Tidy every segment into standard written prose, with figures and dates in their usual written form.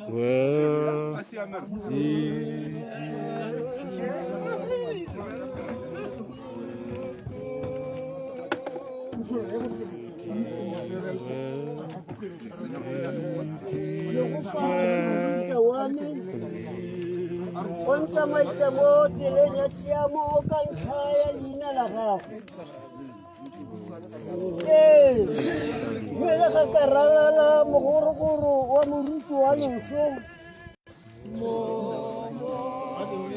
Well, O ntsamaisa mo tseleng ya tshiamo ka ntlha ya leina la gagwe. Ee, mme le ga ka ralala mogorogoro wa moruti wa loso,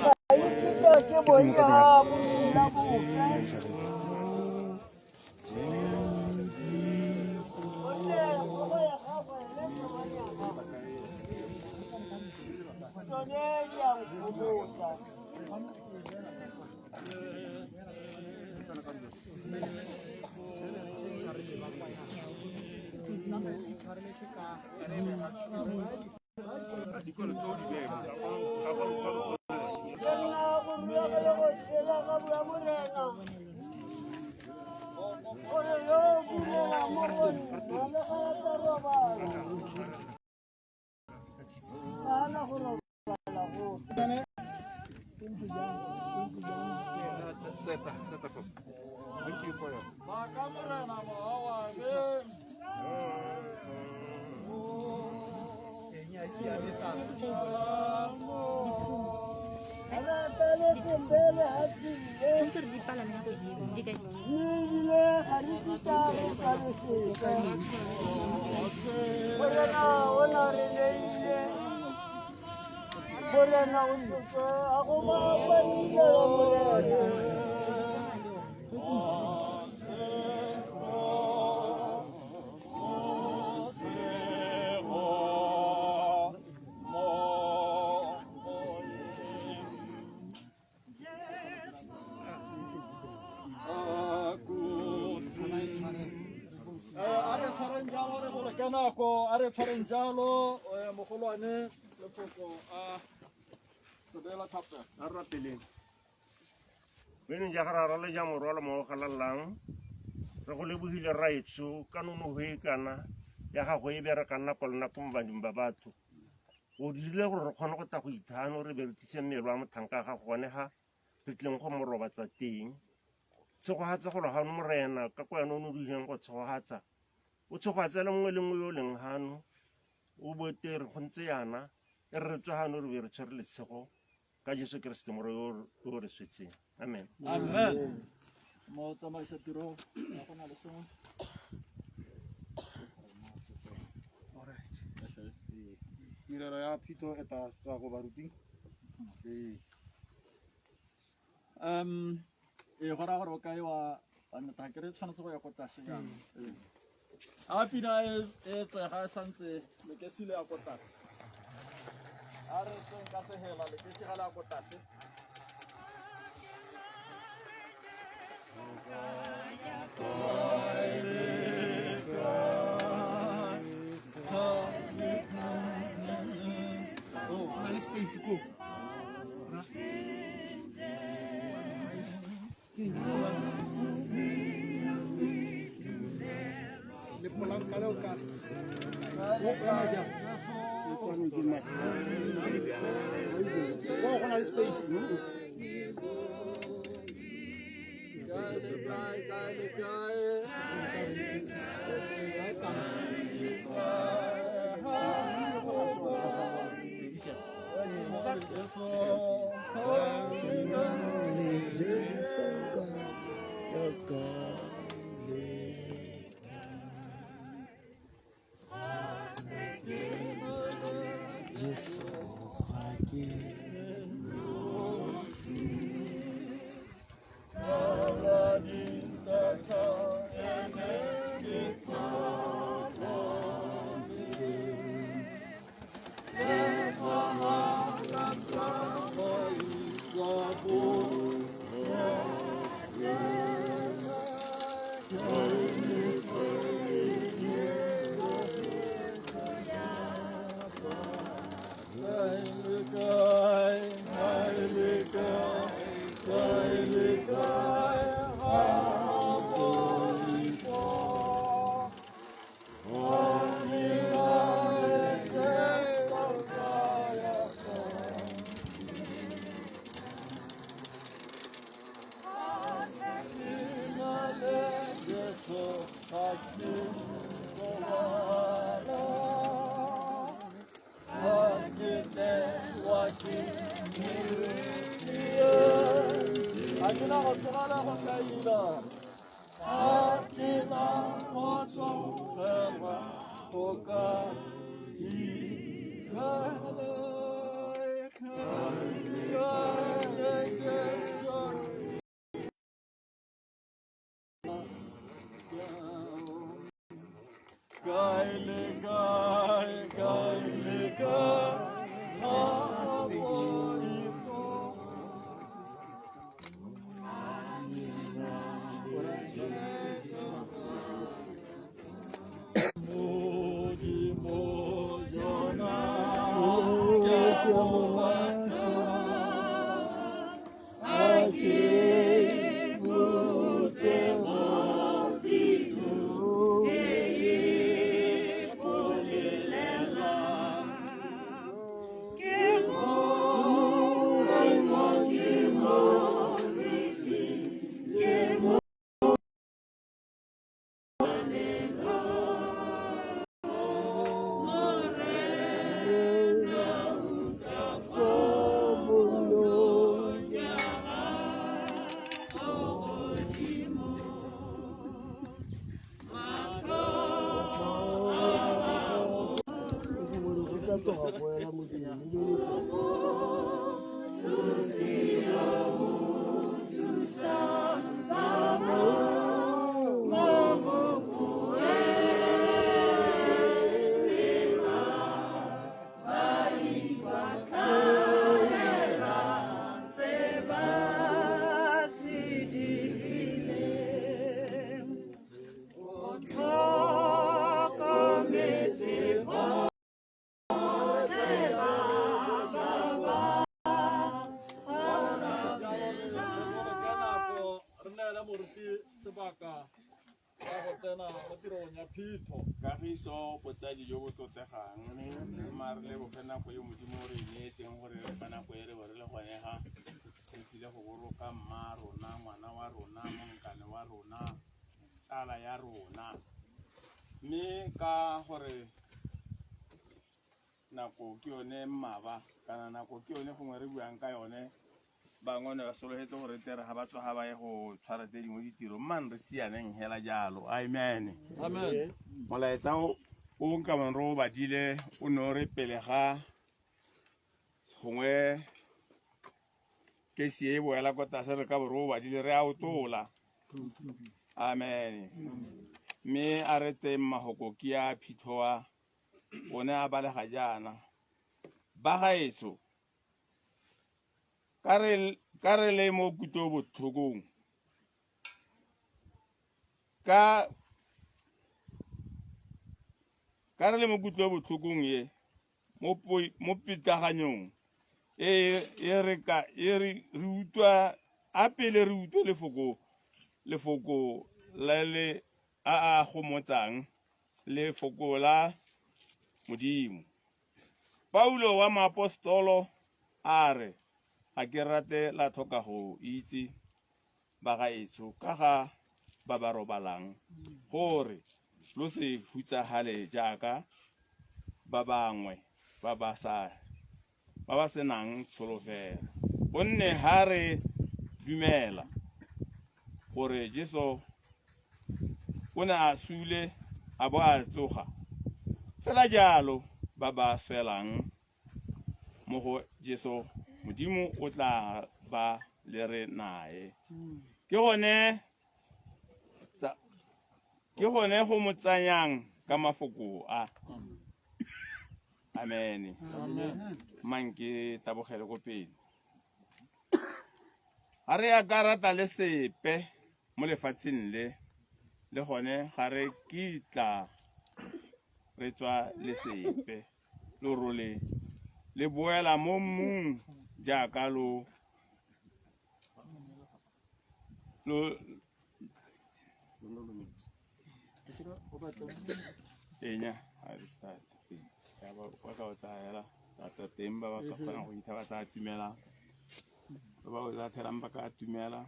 ga ikitla ke boifa bosula bope. Gonne kgogo ya gagwe le tlhobane ya gagwe, tsone di a nkgomotsa. Ke nna go rua le go tshela ga bua Morena. Gore yo o dumela mo go nna le ga a ka robala, ga a na go robala gope. Tshwanetse re di palame ya godimo di kae? Mme ebile ga re kitla re utlwa le sepe. Morena o na re neile, Morena o setse a go bapa leina la Morena. A re tshwareng jalo re boloke nako, a re tshwareng jalo mogolwane lefoko a re beela thapelo. A re rapeleng. Beneng ja ga Rara le ja Morwa le Mowa o Galalelang, re go lebogile Rraetsho ka nonofo e kana ya gago e berekang nako le nako mo badimo ba batho. O dirile gore re kgone go tla go ithano re be re tlise mmele wa motlhanka wa gago gone ga re tlileng go mo robatsa teng. Tshegogatsa golo gano Morena ka ko wena o ne o dirileng go tshegogatsa. O tshegogatse le mongwe le mongwe yo o leng gano o bote re go ntse yana e re re tswe gano re be re tshwere lesego ka Jesu Keresete Morwa yo o re swetseng. Amen. Amen. Mo tsamaisa tiro ya go na le sengwe. Tirelo ya phito e tla tswa ko baruting. Ee. Ee, go raya gore o kae wa neta ke re tshwanetse go ya ko tlase jaanong. Ee. A pina e e tswega e santse lekesi le ya ko tlase. A re tsweng ka sehela lekesi ga le ya ko tlase. Go na le space ko. Lepolanka leo ka. O ema jang? Ko go na le space. Kae le kae, kae le kae. Kae le kae, kae le kae, a poifo. Modimo yona ke a mo batla, a ke botse mo pelong e e bolelelang. Ke mo ke mo ke mo Go tla tloga boela motseng le Ka nako re neela moruti sebaka sa go tsena mo tirong ya phitlho. Kagiso, botsadi jo bo tlotlegang, mma re leboge nako e Modimo o re e neetseng gore re ka nako e re bo re le gone ga re tlile go boloka mma rona, ngwana wa rona, monkane wa rona, tsala ya rona. Mme ka gore nako ke yone mmaba kana nako ke yone gongwe re buang ka yone, bangwe ne ba solofetse gore tle re ga ba tloga ba ye go tshwara tse dingwe ditiro, mmang re sianeng hela jalo. Amen. Amen. Molaetsa o o nka bong re o badile o ne o re pele ga gongwe kesi e boela ko tlase re ka bo re o badile re a o tola. Amen. Mme a re tseng mahoko ke a phitlhoa o ne a balega jaana: Ba gaetsho, ka re le mo kutlobotlhokong, ka re le mo kutlobotlhokong e, mo pitlaganyong e e re ka e re re utlwa a pele re utlwe lefoko lefoko le le a a gomotsang lefoko la Modimo. Paulo wa moapostolo a re, ga ke rate la tlhoka go itse ba gaetsho ka ga ba ba robalang, gore lo se hutsahale jaaka ba bangwe ba ba sa ba ba senang tsholofelo. Gonne ha re dumela gore Jesu o ne a sule a bo a tsoga, fela jalo ba ba swelang mo go Jesu, Modimo o tla ba lere nae. Ke gone ke gone go mo tsayang ka mafoko a. Amen. Mang ke tabogele ko pele. Ga re a ka rata le sepe mo lefatsheng le, le gone ga re kitla re tswa le sepe. Lorole le boela mo mmung jaaka lo lo enya ba ka o tsaya hela teng ba ba ka kgonang go itha ba tla atumela, ba ba latlhelang ba ka atumela.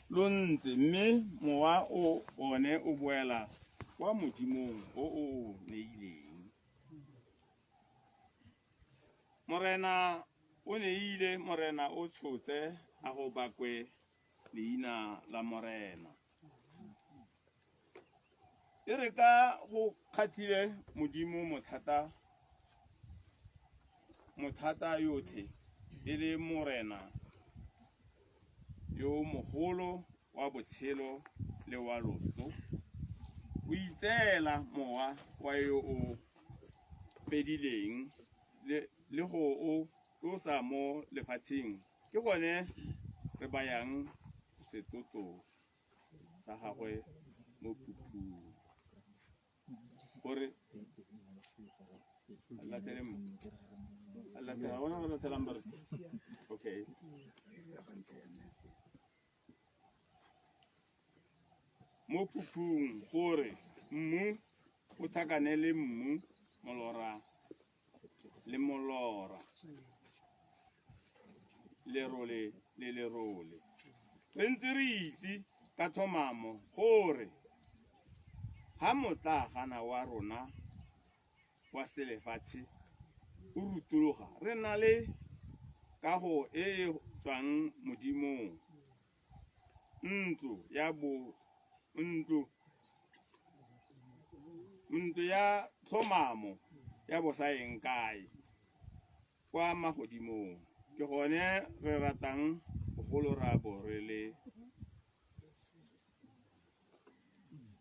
Lo ntse mme mowa o one o boela kwa Modimong o o neileng. Morena o neile, Morena o tshotse, a go bakwe leina la Morena. E re ka go kgatlhile Modimo mothata mothata yotlhe e le Morena yo mogolo wa botshelo le wa loso, o itseela mowa wa yo o fedileng le go o tlosa mo lefatsheng. Ke gone re bayang setoto sa gagwe mo phuphung gore a latele mo a latela ona go latelang bare okay mo phuphung gore mmu o tlhakane le mmu molora le molora lerole le lerole re ntse re itse ka tlhomamo gore ha motlaagana wa rona wa selefatshe o rutologa re na le kago e e tswang modimong ntlo ya bo ntlo ntlo ya tlhomamo ya bosaeng kae kwa magodimong ke gone re ratang bogolo ra bo re le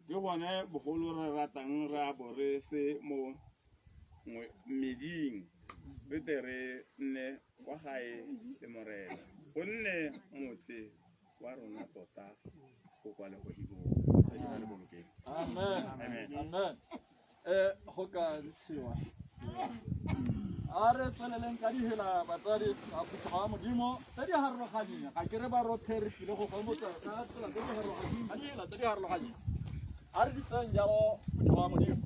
ke gone bogolo re ratang ra bo re se mo mmeding re tle re nne kwa gae le Morena gonne motse wa rona tota o kwa legodimong. Batsadi ba re bolokeng. Amen. Amen. Amen. Go ka ntshiwa. A re tsweleleng ka dihela batsadi a phuthego ya Modimo tse di harologaneng. Ga ke re ba rothe re tlile go gomotsa ka tsela tse di harologaneng, ka dihela tse di harologaneng. A re di tseyeng jalo phuthego ya Modimo.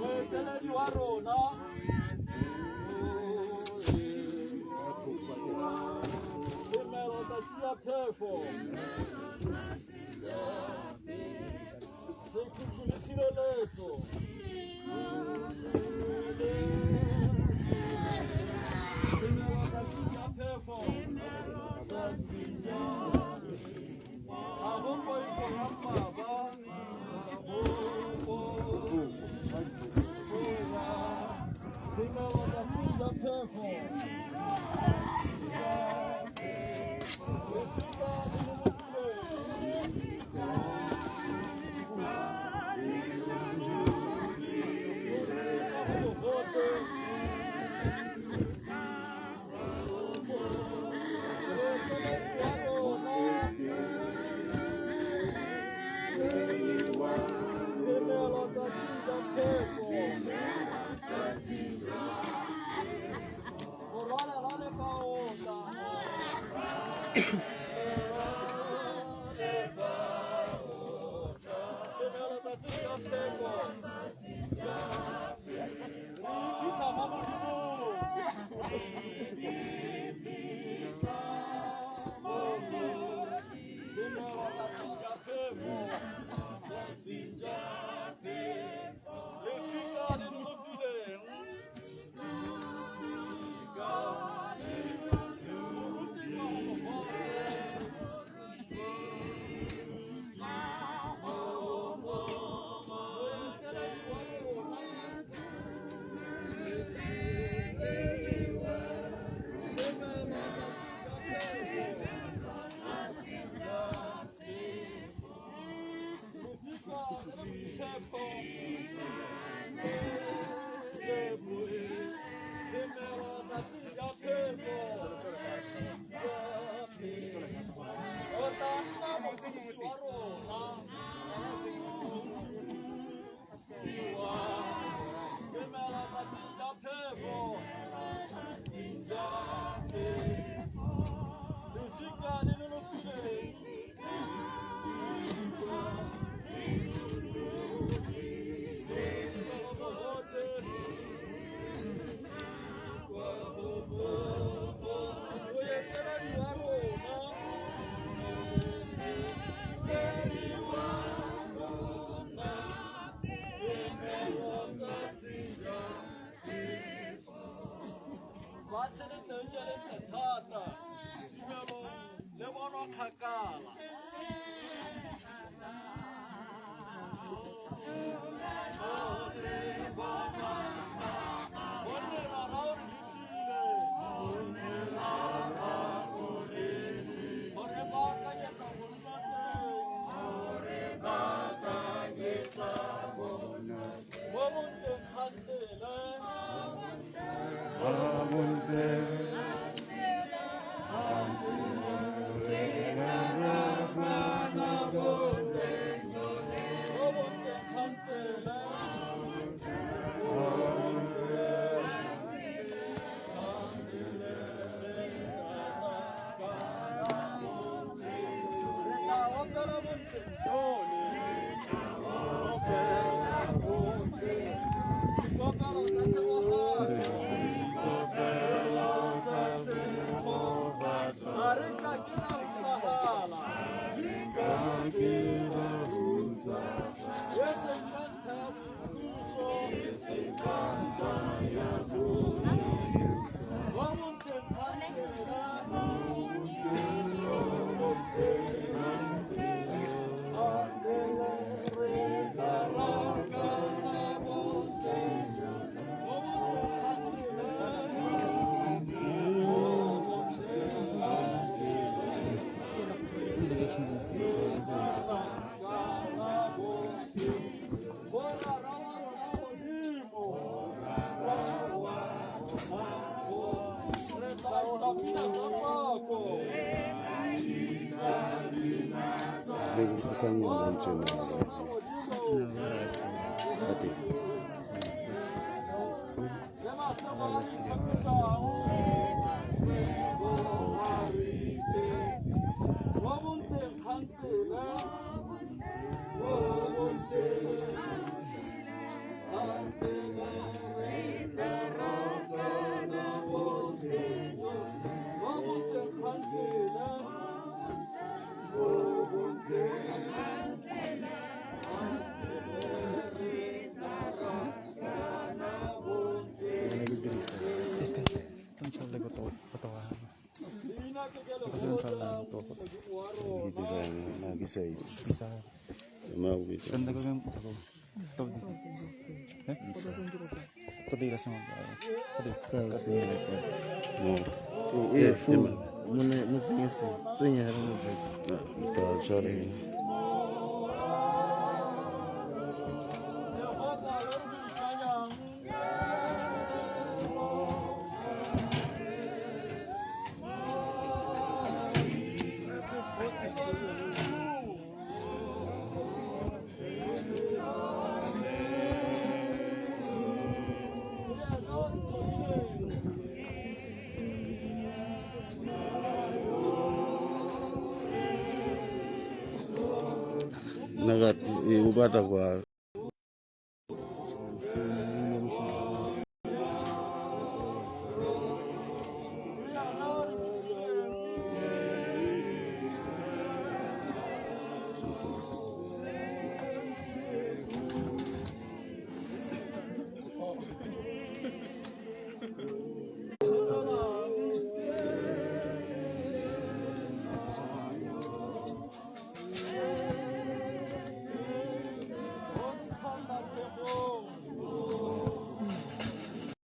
Moeteledi wa rona Tumelo tsatsi ya phefo sekhukhu le tshireletso Tumelo tsatsi ya phefo tsatsi ya ga go poifo ya mmaba Tumelo tsatsi ya phefo Kgakala. Gonne Rara o re letlile. Go re baakanyetsa go nna teng. Mo bontleng ga tsela. Mo bontleng ga tsela. Re tla opela bontleng jole. Opela bontleng. Dikopelo tsa tshegofatso. Ga re ka ke ra utlwagala. E seng ka ntlha ya boipuso. Mo bontleng ga tsela. O batla kwa.